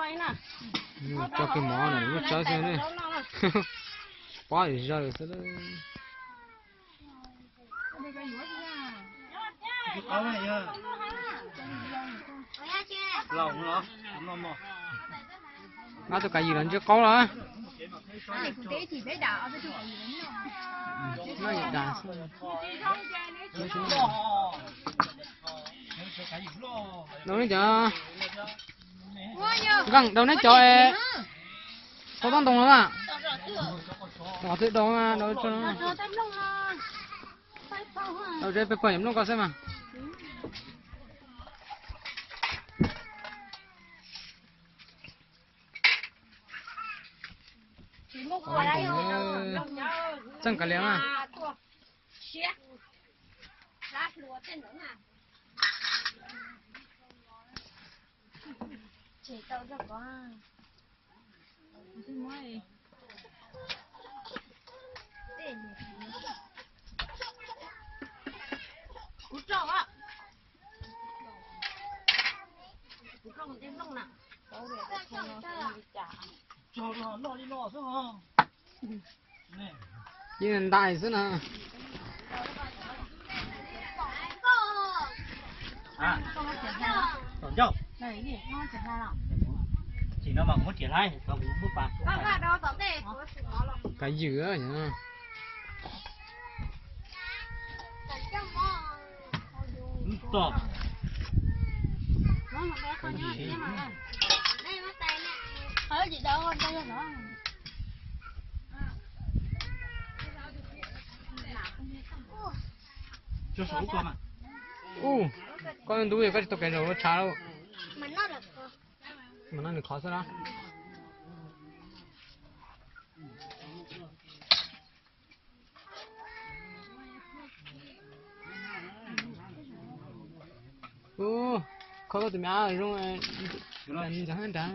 Tso kiag mov na, lub tsawb xwb ne. Pob zaws xwb. Nqa tus kav ywm los ntsw qaub los. Noj ib dag xwb. Daus nej cov, Nqeej, daus nej cov es tau toj ntoo los mas. Tom twg daus mas daus tso. Daus peb pawg yam nplooj ko xwb mas. Txeej kav liam mas. Kuv tso, kuv tso tej nplooj na. Tso los noj li no xwb. Yeej ntais xwb na. Tom ncauj. Tsis no mas kuv muab riam laib, kuv muab pas. Kav ywm. Tom. Ub, koj ntub koj tsis tau kev zaum ua tshav lauj. Mas no nws qhov xwb na. Ub, kho koj tus me ab zoo, ntxeev nrad.